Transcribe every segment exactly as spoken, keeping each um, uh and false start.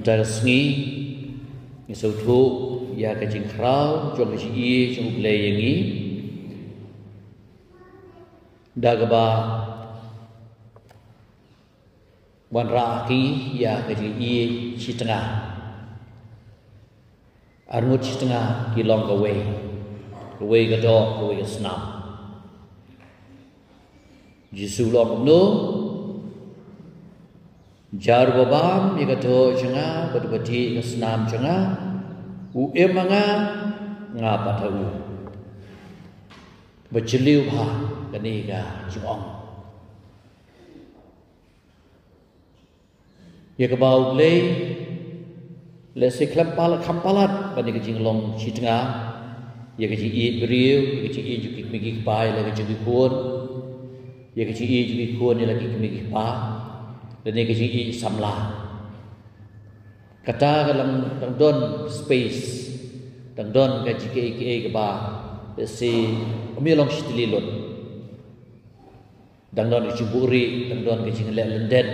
Ka sngi ngi sngewthuh ïa ka jingkhraw jong ka jingïeit jong U Blei ïa ngi, da kaba wanrah ïa ka jingïeit shitnga. Arngut shitnga ki long kawei, kawei ka doh, kawei ka snam. Jisu u ong kumno? Jar ba bam ïa ka doh jong nga bad ba dih ïa ka snam jong nga, u im ha nga, nga pat ha u. Ba jylliew bha kane ka jingong. Ïa kaba U Blei, lehse khlem palat, kham palat ban ïa ka jinglong shitnga ïa ka jingïeit briew, ïa ka jingïeit jong ki kmie ki kpa ïa la ka jong ki khun, ïa ka jingïeit jong ki khun ïa la ki kmie ki kpa, lane ka jingïeit samla. Kata ka dang, dang don space, dang don ka jingïeit, ïeit kaba lehse ym ïalong shitylli lut. Dang don ka jingbuhrieh, dang don ka jingleh lyndet.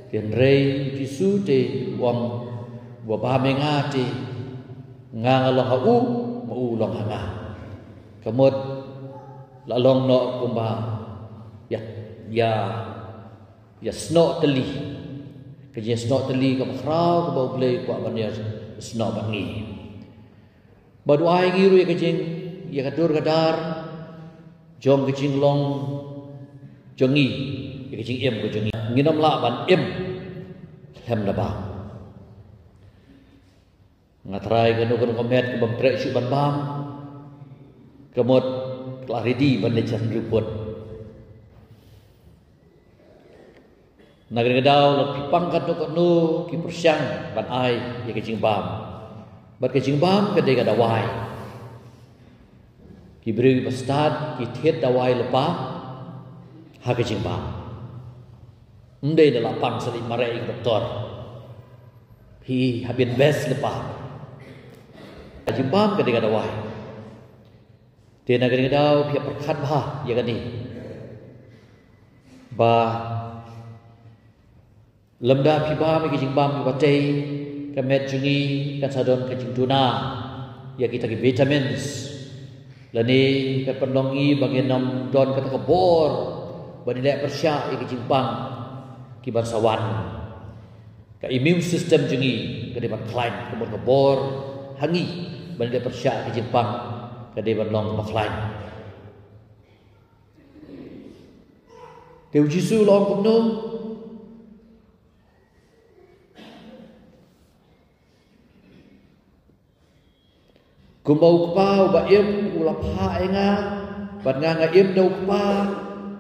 Hynrei Jisu te u ong, ba bam ïa nga te, nga nga long ha u, ma u long ha nga. Ka mut la long noh kumba ïa, ïa, ïa snoh tylli. Ka jingïasnoh tylli kaba khraw kaba U Blei u kwah ban ïasnoh bad ngi. Bad u ai ngi ruh ïa ka jing, ïa ka dur ka dar jong ka jinglong jong ngi, ïa ka jingim ka jong ngi. Ngin ym lah ban im khlem da bam. Nga trai kano kano ka met kabym treh shuh ban bam, ka mut ka la ready ban leit sha hynriew phut. Na kane ka daw, lada phi pang katno katno ki pyrshang ban ai ïa ka jingbam, bad ka jingbam ka dei ka dawai. Ki briew kiba stad ki thied dawai lypa ha ka jingbam. Ym dei lada la pang sa leit mareh ïa ka doktor, phi hap invest lypa. Ka jingbam ka dei ka dawai. Te na kane ka daw phi ïa pyrkhat bha ïa kane, ba lymda phi bam ïa ka jingbam kaba tei, ka met jong ngi kan sa don ka jingduna ïa kita ki vitamins, lane ka pynlong ngi ba ngin ym don kata ka bor ban ïaleh pyrshah ïa ka jingpang kiban sa wan. Ka immune system jong ngi ka dei ban khlaiñ, ka mut ka bor ha ngi ban ïaleh pyrshah ïa ka jingpang ka dei ban long kaba khlaiñ. Te U Jisu u la ong kumno? Kumba U Kpa uba im u la phah ïa nga, bad nga nga im da U Kpa,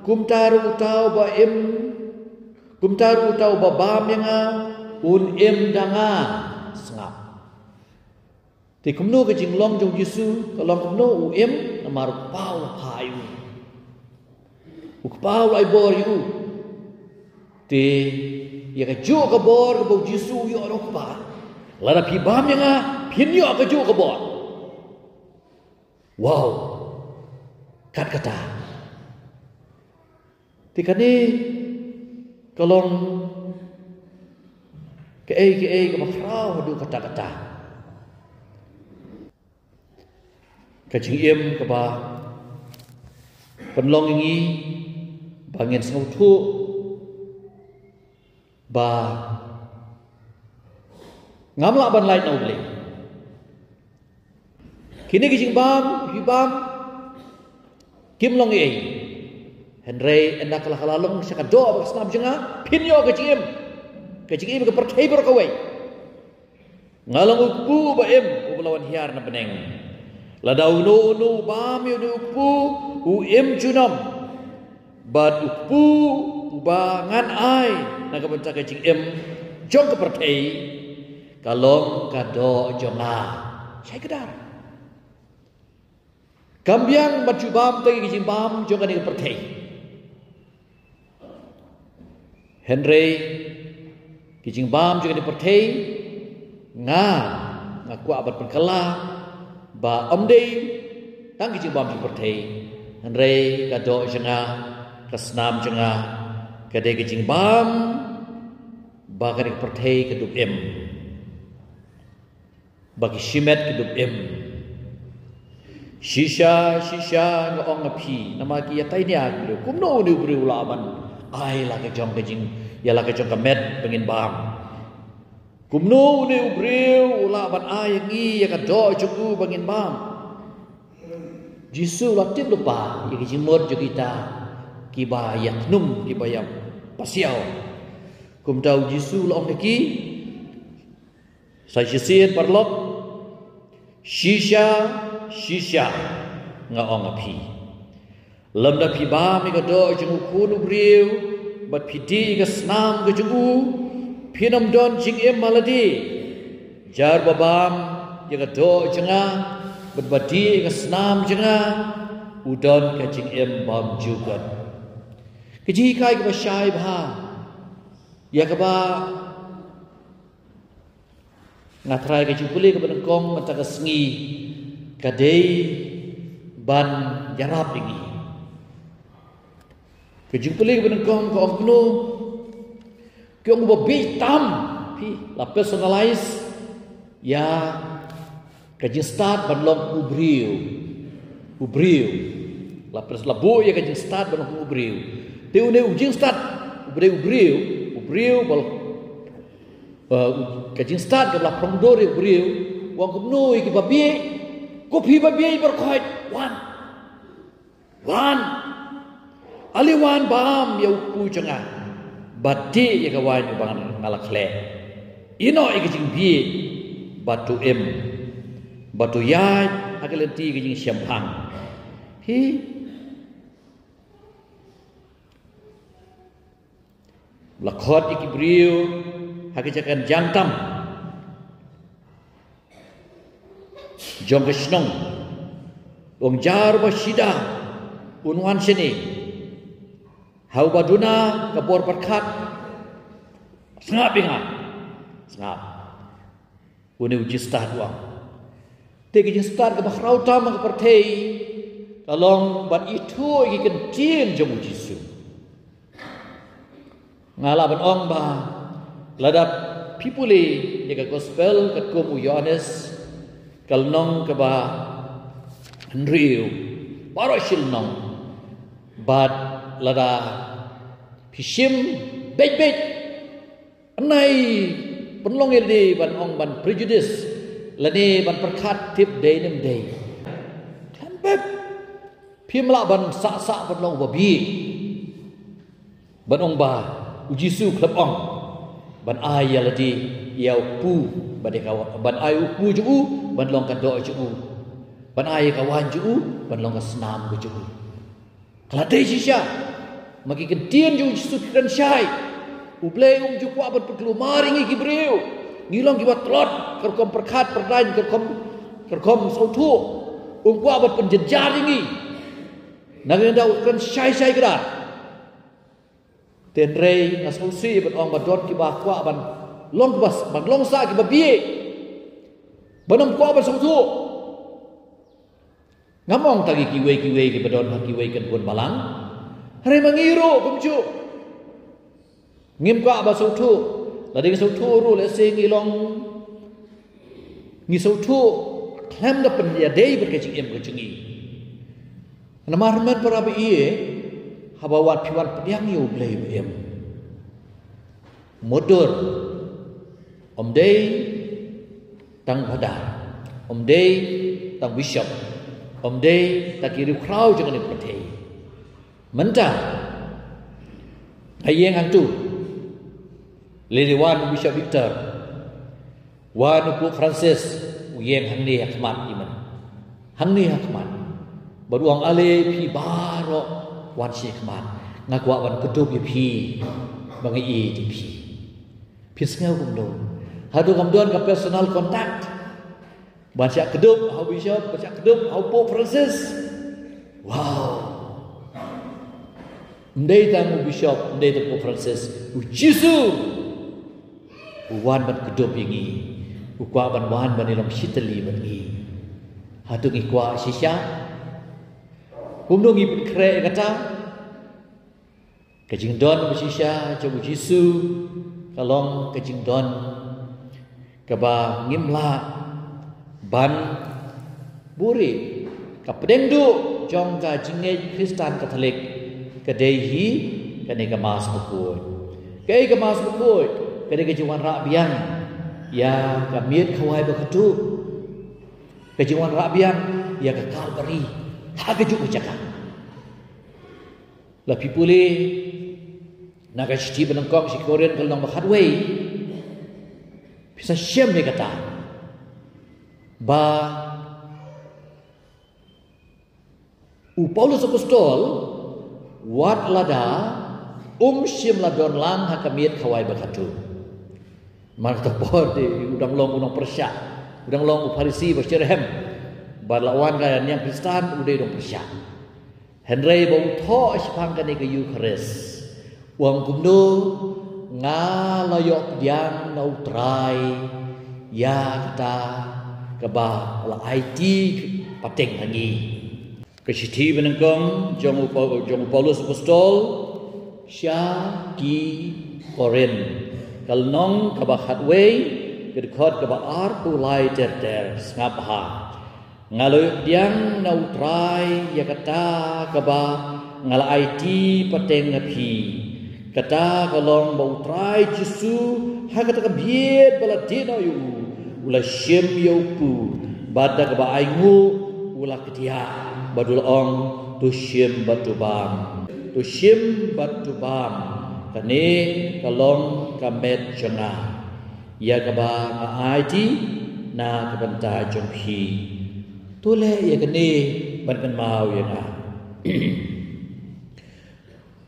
kumta ruh uta uba im, kumta ruh uta uba bam ïa nga, un im da nga. Sngap. Te kumno ka jinglong jong U Jisu, ka long kumno? U im namar U Kpa u la phah ïa u. U Kpa u la ai bor ïa u. Te ïa kajuh ka bor kaba U Jisu u ïoh na U Kpa, lada phi bam ïa nga, phin ïoh kajuh ka bor. Wow. Kat kata. Te kane ka long kaei kaei kaba khraw haduh katta katta. Ka jingim kaba pynlong ïa ngi ba ngin sngewthuh ba ngam lah ban lait na U Blei. Kine ki jingbam, ki bam, kim long ei. Hynrei ynda ka la, ka la long sha ka doh bad ka snam jong nga, phin ïoh ka jingim, ka jingim ka pyrthei baroh kawei. Nga long u kpu uba im, uba la wan hiar na bneng. Lada uno uno u bam ïa une u kpu, u im junom. Bad u kpu uba ngan ai na ka bynta ka jingim jong ka pyrthei, ka long ka doh jong nga. Shai kdar. Kam biang ban shu bam tang ïa ki jingbam jong kane ka pyrthei. Hynrei ki jingbam jong kane ka pyrthei, nga, nga kwah ban pynkylla ba ym dei tang ki jingbam jong ka pyrthei. Hynrei ka doh jong nga, ka snam jong nga, ka dei ka jingbam ba kane ka pyrthei ka dup im, ba ki shimet ki dup im. Shisha, shisha nga ong ha phi, namar ki ïa tainia ki briew, kumno une u briew u lah ban ai la ka jong ka jing, ïa la ka jong ka met ba ngin bam? Kumno une u briew u lah ban ai ïa ngi ïa ka doh jong u ba ngin bam? Jisu u la tip lypa ïa ki jingmut jong kita kiba ïa khnum, kiba ïa pasiaw. Kumta u Jisu u la ong ha ki, sa shisien paralok, shisha, shisha nga ong ha phi, lymda phi bam ïa ka doh jong u Khun u briew bad phi dih ïa ka snam ka jong u, phin ym don jingim ha lade. Jar ba bam ïa ka doh jong nga bad ba dih ïa ka snam jong nga, u don ka jingim bymjukut. Ka jinghikai kaba shai bha ïa kaba nga tharai ka jingpule kaba nyngkong mynta ka sngi ka dei ban ïarap ïa ngi. Ka jingpule kaba nyngkong ka ong kumno? Ki ong ba bieit tam, phi la personalize ïa ka jingstad ban long u briew. U briew. La pers-, la buh ïa ka jingstad ban long u briew. Te une u jingstad, u briew, u briew, u briew ba, eh, u, ka jingstad kaba la pyndonkam ïa u briew, u ong kumno ïa ki babieit? Ko phi babieit baroh khoit, wan. Wan. Ale wan bam ïa u kpu jong nga, bad dih ïa ka waiñ uba nga la khleh. Ïehnoh ïa ka jingbieit, bad to im, bad to ïaid ha ka lynti ka jingshemphang. Phi la khot ïa ki briew ha ka jaka jong tam jong ka shnong. U ong jar ba shida un wan shane. Haba duna ka bor pyrkhat, sngap ïa nga. Sngap. Une u jingstad u ong. Te ka jingstad kaba khraw tam ha ka pyrthei ka long ban ithuh ïa ki kyntien jong u Jisu. Nga lah ban ong ba lada phi pule ïa ka gospel katkum u Ïohannes, ka lynnong kaba hynriew, baroh shi lynnong. Bad lada phi shim beit beit, nai pynlong ïa lade ban ong ban prejudice, lane ban pyrkhat tip dei ne ym dei. Khlem pep. Phim lah ban sah sah ban long babieit. Ban ong ba u Jisu khlem ong ban ai ïa lade ïa u kpu, ban ai ka wa-, ban ai u kpu jong u ban long ka doh jong u, ban ai ïa ka waiñ jong u ban long ka snam ka jong u. Ka la dei shisha. Ma ki kyntien jong u Jisu ki kren shai. U Blei um ju kwah ban pynkulmar ïa ngi ki briew. Ngi long kiba tlot, ka rukom pyrkhat pyrdaiñ, ka rukom, ka rukom sngewthuh. Um kwah ban pynjynjar ïa ngi. Na ka liang u kren shai shai kdar. Hynrei nga sngewsih ban ong ba don kiba kwah ban long kiba, ban long sah kiba bieit. Ban ym kwah ban sngewthuh. Ngam ong tang ïa kiwei kiwei kiba don ha kiwei kan bun balang. Hynrei ma ngi ruh kumjuh. Ngim kwah ban sngewthuh. Lada ngi sngewthuh ruh lehse ngi long, ngi sngewthuh khlem da pynïadei bad ka jingim ka jong ngi. Namar mynta para ba ïeit, haba wat phi wan pdiang ïa U Blei ba im, mutdur, ym dei tang phadar, ym dei tang bishop, ym dei tang ki riewkhraw jong kane ka pyrthei. Mynta nga ïeng hangtu, lei lei wan u Bishop Victor, wan u Pope Francis, u ïeng hangne ha khmat ïa men. Hangne ha khmat. Bad u ong ale phi baroh wan sha khmat. Nga kwah ban kdup ïa phi ba nga ïeit ïa phi. Phi sngew kumno? Haduh ngam don ka personal contact ban shah kdup ha u Bishop, ban shah kdup ha u Pope Francis. Wow. Ym dei tang u Bishop, ym dei tang u Pope Francis, u Jisu u wan ban kdup ïa ngi. U kwah ban wan ban ïalong shitylli bad ngi. Hato ngi kwah shisha? Kumno ngi pynkhreh ïa kata? Ka jingdon ba shisha jong u Jisu Ka long ka jingdon kaba ngim lah ban buri. Ka pdeng duh jong ka jingngeit Khristan Katholik ka dei hi kane ka Mass Bakhuid. Kaei ka Mass Bakhuid? Ka dei ka jingwanrah biang ïa ka miet khawai bakhatduh. Ka jingwanrah biang ïa ka Kalbari ha kajuh ka jaka. La phi pule na ka shithi banyngkong sha ki Korinth ka lynnong ba khatwei, phi sa shem ïa kata ba u Paulus Apostol wat lada um shym la don lang ha ka miet khawai bakhatduh. Namar kata por te u dang long u nongpyrshah, u dang long u Pharisi ba shitrhem. Bad la wan ka niam Khristan u dei u nongpyrshah. Hynrei ba u thoh shaphang kane ka Eukharist, u ong kumno? Nga la ïoh pdiang na u Trai ïa kata kaba la aiti pateng ha ngi. Ka shithi banyngkong jong u Pau-, jong u Paulus Apostol sha ki Korinth, ka lynnong kaba khatwei, ka dkhot kaba arphew lai ter ter, sngap bha. Nga la ïoh pdiang na u Trai ïa kata kaba nga la aiti pateng ha phi. Kata ka long ba u Trai Jisu, ha kata ka miet ba la dih noh ïa u, u la shim ïa u kpu, bad da kaba ainguh u la kdiah, bad u la ong, to shim bad to bam. To shim bad to bam. Kane ka long ka met jong nga, ïa kaba nga aiti na ka bynta jong phi. To leh ïa kane ban kynmaw ïa nga.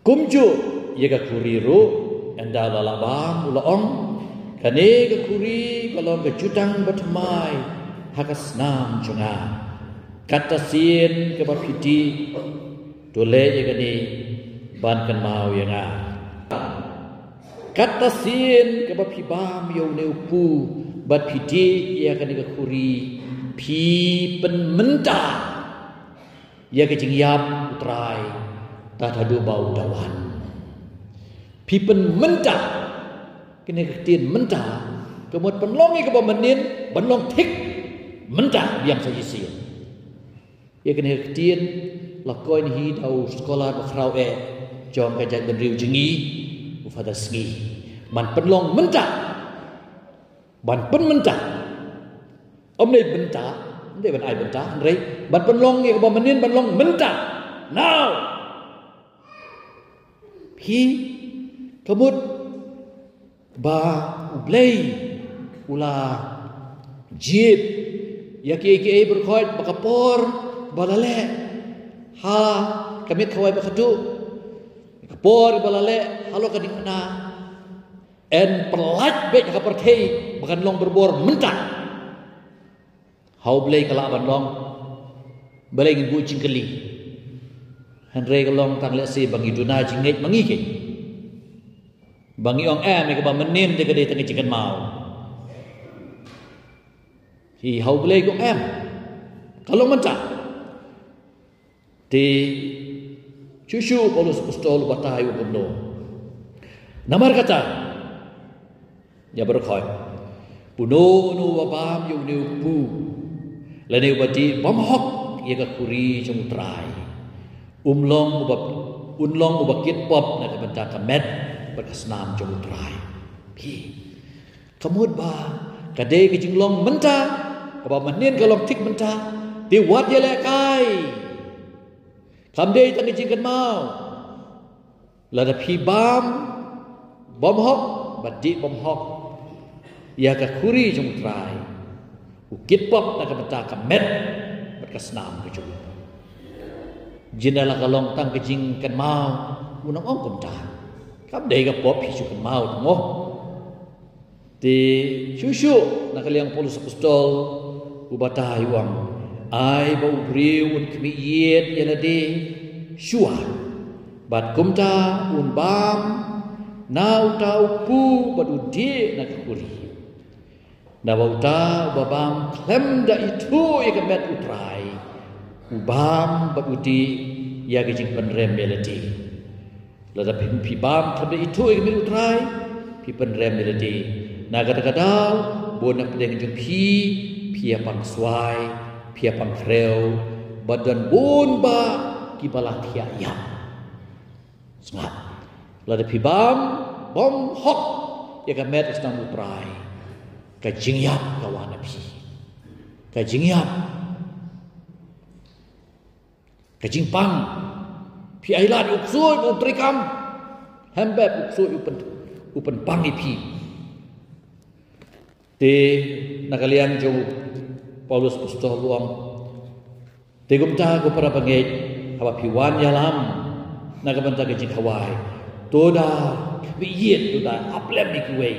Kumjuh ïa ka khuri ruh, ynda la lah bam u la ong, kane ka khuri ka long ka jutang bathymmai ha ka snam jong nga. Katta sien kaba phi dih, to leh ïa kane ban kynmaw ïa nga. Katta sien kaba phi bam ïa une u kpu bad phi dih ïa kane ka khuri, phi pynmynta ïa ka jingïap u Trai tad haduh ba u da wan. Phi pynmynta. Kane ka ktien mynta ka mut pynlong ïa kaba mynnin ban long thik mynta biang sa shisien. Ïa kane ka ktien la coin hi da u scholar ba khraw eh jong ka jaitbynriew jong ngi, u Father Sngi. Ban pynlong mynta. Ban pynmynta. Ym dei bynta, ym dei ban ai bynta, hynrei ban pynlong ïa kaba mynnin ban long mynta. Now. Phi, ka mut ba U Blei u la jied ïa kiei kiei baroh khoit ba ka por ba la leh ha ka miet khawai bakhatduh, ka por ba la leh halor ka diengphna, yn pyllait beit ha ka pyrthei ba kan long barabor mynta. Ha U Blei ka lah ban long. Balei ngin buh jingkylli? Hynrei ka long tang lehse ba ngi duna jingngeit ma ngi keiñ. Ba ngi ong em, ïa kaba mynnin te ka dei tang ka jingkynmaw. Hi, ha U Blei ka ong em. Ka long mynta. Te shuh shuh u Paulus Apostol u batai u kumno. Namar kata, ïa baroh khoit, uno uno uba bam ïa une u kpu lane uba dih bymhok ïa ka khuri jong U Trai, um long uba, un long uba kit pop na ka bynta ka met bad ka snam jong U Trai. Phi, ka mut ba ka dei ka jinglong mynta, kaba mynnin ka long thik mynta. Te wat ïalehkai. Kam dei tang ka jingkynmaw. Lada phi bam bymhok bad dih bymhok ïa ka khuri jong U Trai, u kit pop na ka bynta ka met bad ka snam ka jong u. Jin da la ka long tang ka jingkynmaw, u nang ong kumta. Kam dei ka pop phi shu kynmaw tang mo. Te shuh shuh na ka liang Paulus Apostol u batai u ong, ai ba u briew un khmih ïit ïa lade shuwa, bad kumta un bam na uta u kpu bad u dih na ka khuri. Naba uta uba bam khlem da ithuh ïa ka met U Trai, u bam bad u dih ïa ka jingpynrem ïa lade. Lada phi, phi bam khlem da ithuh ïa ka met U Trai, phi pynrem ïa lade. Na kata ka daw, bun na pdeng jong phi, phi ïa pang swai, phi ïa pang khrew, bad don bun bah kiba la thiah ïap. Sngap. Lada phi bam, bam hok ïa ka met ka shnong u Trai, ka jingïap ka wan na phi. Ka jingïap. Ka jingpang. Phi ailad u ksuid u treikam. Hynrei u ksuid u pyn, u pynpang ïa phi. Te na ka liang jong u Paulus apostol u ong, te kumta ko para bangeit, haba phi wan ïalam na ka bynta ka jingkhawai, to da khmih ïit, to da ap lem ïa kiwei.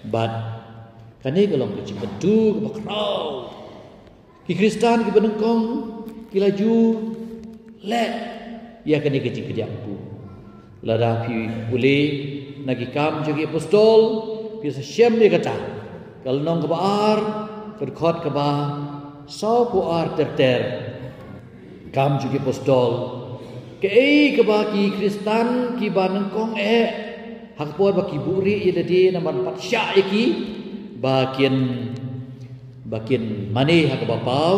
Bad kane ka long ka jingkyntu kaba khraw. Ki Khristan kiba nyngkong ki la ju leh ïa kane ka jingkdiah kpu. Lada phi pule na ki Kam jong ki Apostol, phi sa shem ïa kata. Ka lynnong kaba ar, ka dkhot kaba sawphew ar ter ter. Kam jong ki Apostol. Kaei kaba ki Khristan kiba nyngkong eh, ha ka por ba ki buhrieh ïa lade namar pat shah ïa ki ba kin, ba kin mane ha kaba paw.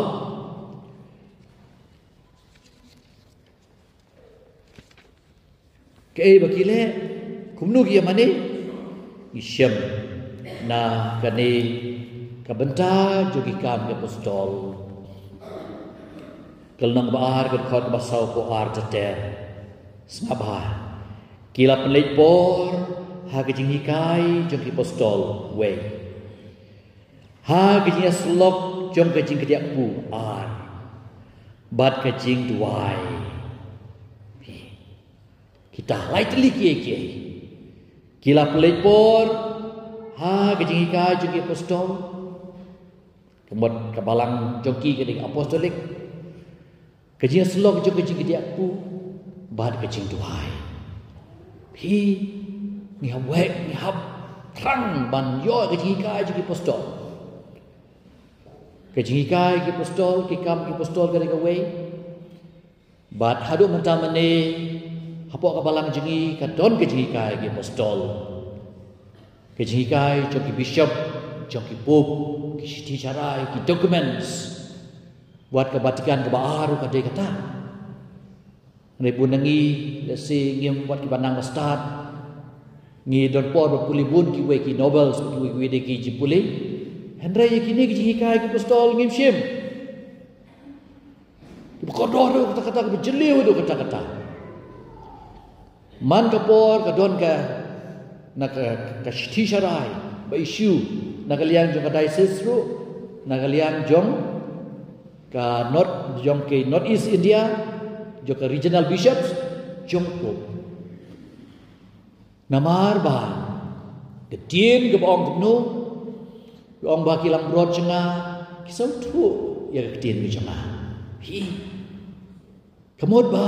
Kaei ba ki leh, kumno ki ïa mane? Ngi shem na kane ka bynta jong ki Kam ki Apostol. Ka lynnong ba ar, ka dkhot ba sawphew ar ter ter. Sngap bha. Ki la pynleit por ha ka jinghikai jong ki Apostol, wei. Ha ka jingïasyllok jong ka jingkdiah kpu, ar. Bad ka jingduwai. Kita lai tylli kiei kiei. Ki la pynleit por ha ka jinghikai jong ki Apostol. Ka mut ka balang jong ki ka dei ka Apostolik. Ka jingïasyllok jong ka jingkdiah kpu bad ka jingduwai. Phi, ngi hap wek, ngi hap thrang ban ïoh ka jinghikai jong ki Apostol. Ka jinghikai ki Apostol, ki Kam ki Apostol ka dei kawei. Bad haduh mynta mynne, hapoh ka balang jong ngi ka don ka jinghikai ki Apostol. Ka jinghikai jong ki Bishop, jong ki Pope, ki shithi sharai, ki documents. Wat ka Vatican kaba ar ruh ka dei kata. Hynrei bun na ngi, lehse ngim wat kiba nang ba stad. Ngi don por ba pule bun kiwei ki novels, kiwei kiwei de ki jingpule. Hynrei ïa kine ki jinghikai ki Apostol ngim shim. Kiba kordor ruh kata kata, kiba jylliew ruh kata kata. Man ka por ka don ka, na ka, ka shithi sharai ba issue na ka liang jong ka diocese ruh, na ka liang jong ka North, jong ka North East India, jong ka regional bishops, jong u Pope. Namar ba ka ktien kaba ong kumno, ka ong ba ki langbrot jong nga ki sngewthuh ïa ka ktien ka jong nga. Hi. Ka mut ba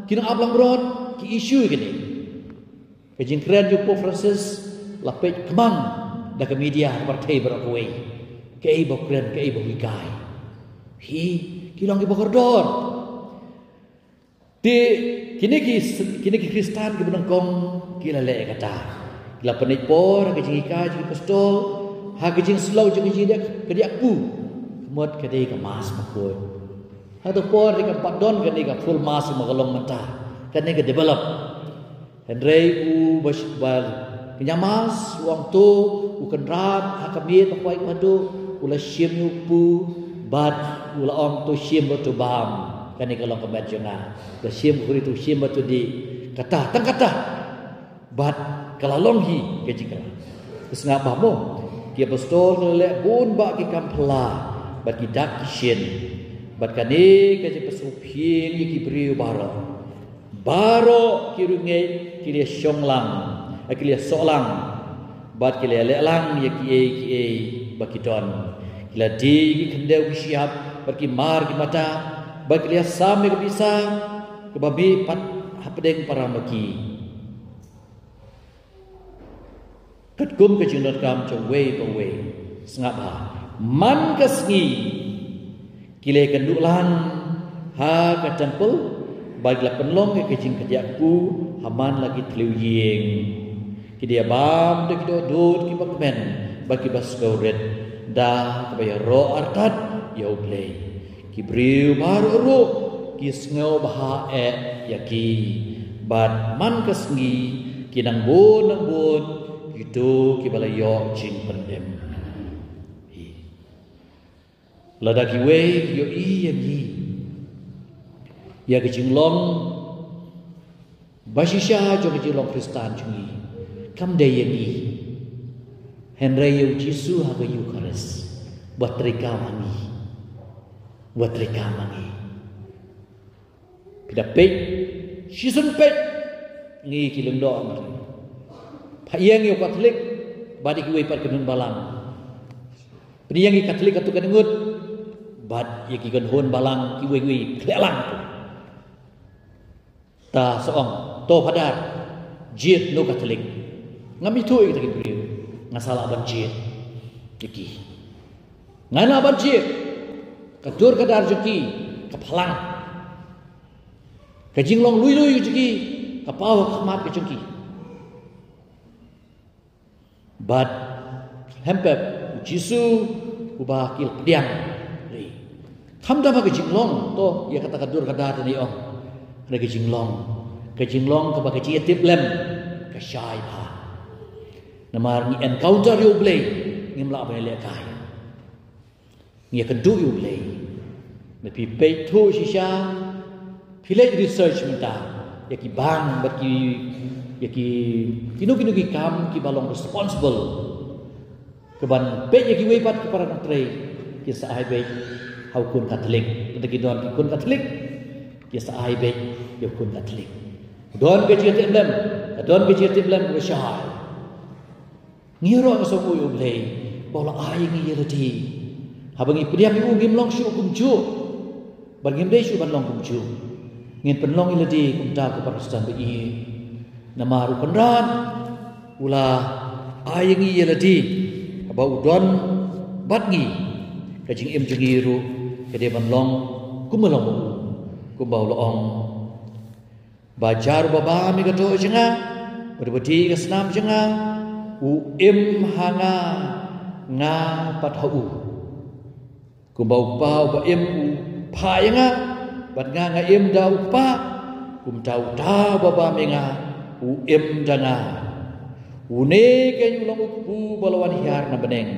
ki nongap langbrot ki issue kine. Ka jingkren jong u Pope Francis la peit kmang da ka media ha pyrthei baroh kawei. Kaei ba u kren, kaei ba u hikai. Hi, ki long kiba kordor. Te kine ki, kine ki Khristan kiba nyngkong ki la leh kata. Ki la pynleit por ha ka jinghikai jong ki Apostol, ha ka jingïasyllok jong ka jingkdiah, kdiah kpu. Ka mut ka dei ka Mass bakhuid. Hato por te kam pat don kane ka full Mass ma ka long mynta. Kane ka develop. Hynrei u ba, ba kñia Mass u ong to, u kynrad ha ka miet ba khwai khadduh, u la shim ïa u kpu, bad u la ong to shim bad to bam. Kane ka long ka met jong nga. U la shim ka khuri, to shim bad to dih. Kata, tang kata. Bad ka la long hi ka jingkylla. Te sngap bha mo. Ki Apostol ki la leh bun bah ki kam phylla bad ki dak ki shin. Bad kane ka jingpynsngewphieng ïa ki briew baroh. Baroh ki riewngeit ki la ïashong lang, eh, ki la ïasoh lang. Bad ki la ïaleh lang ïa kiei kiei ba ki don. Ki la die ïa ki khyndew ki shyiap bad ki mar ki mata. Bad ki la ïasam ïa ka pisa kaba mih pat hapdeng para ma ki. Katkum ka jingdonkam jong uwei pa uwei. Sngap bha. Man ka sngi ki la ïakynduh lang ha ka temple, bad ki la pynlong ïa ka jingkdiah kpu ha man la ki thliew ïing. Ki dei bam da ki dohnud kiba kmen bad kiba sngewrit da kaba ïaroh artat ïa U Blei. Ki briew baroh ruh ki sngewbha eh ïa ki. Bad man ka sngi ki nang bun nang bun kito kiba la ïoh jingpynim. Lada kiwei ki ïohi ïa ngi, ïa ka jinglong ba shisha jong ka jinglong Khristan jong ngi, kam dei ïa ngi, hynrei ïa U Jisu ha ka Eukharist, wat treikam ha ngi, wat treikam ha ngi. Phi da peit, shisien peit, ngi ki lyngdoh ngi. Pha ïeng ïa u Katholik bad ïa kiwei pat ki khun balang. Phi ïeng ïa ki Katholik katto katne ngut bad ïa ki khun balang kiwei kiwei khleh lang. Ta sa ong, to Phadar, jied noh Katholik. Ngam ithuh ïa kita ki briew, nga sa lah ban jied ïa ki. Nga lah ban jied, ka dur ka dar jong ki ka phalang. Ka jinglong lui lui jong ki ka paw ha khmat ka jong ki. Bad hempep U Jisu uba ki la pdiang. Khamtam ha ka jinglong, to ïa kata ka dur ka dar te ne ong. Hynrei ka jinglong, ka jinglong kaba ka jingïatiplem ka shai bha. Namar ngi encounter ïa U Blei, ngim lah ban ïalehkai. Ngi ïakynduh ïa U Blei. Lada phi peit thuh shisha, phi leit research mynta ïa ki bank bad ki, ïa ki, kino kino ki kam kiba long responsible. Kaban peit ïa kiwei pat ki para nongtrei, ki sa ai beit ha u khun Katholik. Lada ki don ki khun Katholik, ki sa ai beit ïa u khun Katholik. Don ka jingïatiplem, don ka jingïatiplem kaba shai. Ngi ruh ngi sngewnguh ïa U Blei ba u la ai ïa ngi ïa lade. Haba ngi pdiang ïa u ngim long shuh kumjuh. Bad ngim dei shuh ban long kumjuh. Ngin pynlong ïa lade kumta ko para Khristan ba ïeit. Namar U Kynrad u la ai ïa ngi ïa lade. Haba u don bad ngi, ka jingim jong ngi ruh ka dei ban long kumba long u, kumba u la ong. Ba jar uba bam ïa ka doh jong nga bad uba die ïa ka snam jong nga, u im ha nga, nga pat ha u. Kumba u Kpa uba im u phah ïa nga, bad nga nga im da u Kpa, kumta uta uba bam ïa nga u im da nga. Une keiñ u long u kpu ba la wan hiar na bneng.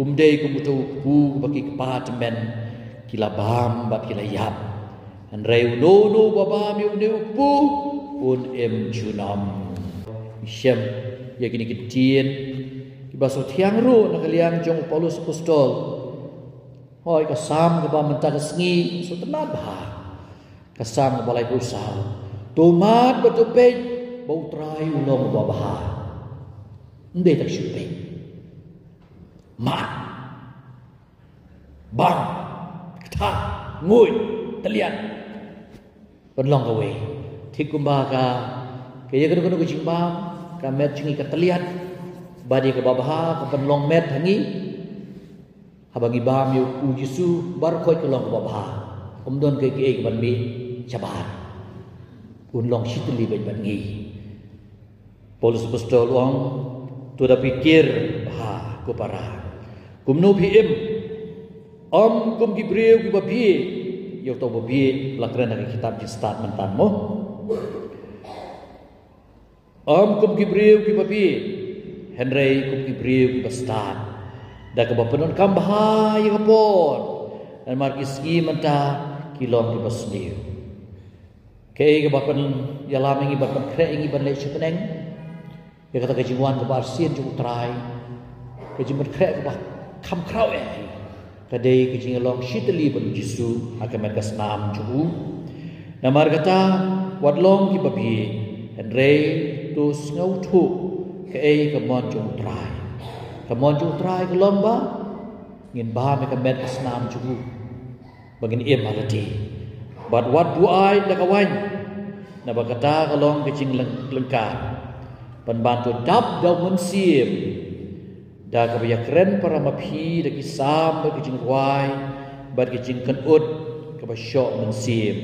Um dei kum uto u kpu ba ki kpa tymmen ki la bam bad ki la ïap. Hynrei uno uno uba bam ïa une u kpu un im junom. Shem ïa kine ki ktien kiba sngewthiang ruh na ka liang jong u Paulus Apostol. Hooid, ka Salm kaba mynta ka sngi sngewtynnat bha. Ka Salm kaba laiphew saw. To mad bad to peit ba U Trai u long uba bha. Ym dei tang shu peit. Mad. Bam. Kthah. Nguid. Tylliat. Pynlong kawei. Thik kumba ka, ka ïa kano kano ka jingbam, ka met jong ngi ka tylliat. Bad ïa kaba bha ka pynlong met ha ngi. Haba ngi bam ïa U Jisu, baroh khoit ka long kaba bha. Ym don kaei kaei kaban mih shabar. Un long shi tylli beit bad ngi. Paulus Apostol u ong, to da pyrkhat bha ko para. Kumno phi im? Ym kum ki briew kiba bieit, ïa uto ba bieit la kren ha ka kitab Jingstad mynta mo. Ym kum ki briew kiba bieit, hynrei kum ki briew kiba stad. Da kaba pyndonkam bha ïa ka por, namar ki sngi mynta ki long kiba sniew. Kaei kaba pynïalam ïa ngi, ban pynkhreh ïa ngi ban leit sha bneng? Ïa kata ka jingwan kaba arsien jong U Trai, ka jingpynkhreh kaba kham khraw eh. Ka dei ka jingïalong shi tylli bad U Jisu ha ka met ka snam jong u. Namar kata, wat long kiba bieit, hynrei to sngewthuh kaei ka mon jong U Trai. Ka mon jong U Trai ka long ba ngin bam ïa ka met ka snam jong u. Ba ngin im ha lade. Bad wat buaid da ka waiñ. Naba kata ka long ka jinglyng-, lyngkar. Pynban to dap da U Mynsiem. Da kaba ïakren para ma phi da ki salm bad ki jingrwai bad ki jingkynnoh kaba shoh mynsiem.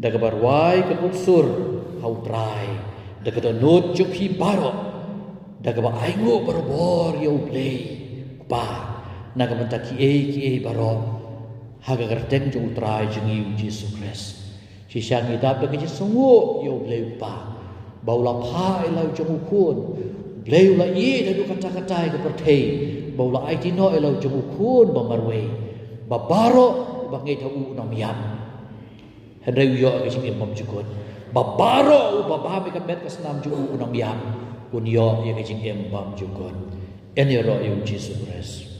Da kaba rwai kynnoh sur ha U Trai da ka dohnud jong phi baroh. Da kaba ainguh barabor ïa U Blei Kpa na ka bynta kiei kiei baroh ha ka kyrteng jong U Trai jong ngi U Jisu Khrist. Shisha ngi dap da ka jingsngewnguh ïa U Blei Kpa ba u la phah ïa la u jong u khun. U Blei u la ïeh da u katta katta ïa ka pyrthei ba u la aiti noh ïa la u jong u khun ba marwei, ba baroh uba ngeit ha u un ym ïap, hynrei u ïoh ïa ka jingim bymjukut. Ba baroh uba bam ïa ka met ka snam jong u un ym ïap, un ïoh ïa ka jingim bymjukut. Yn ïaroh ïa U Jisu Khrist.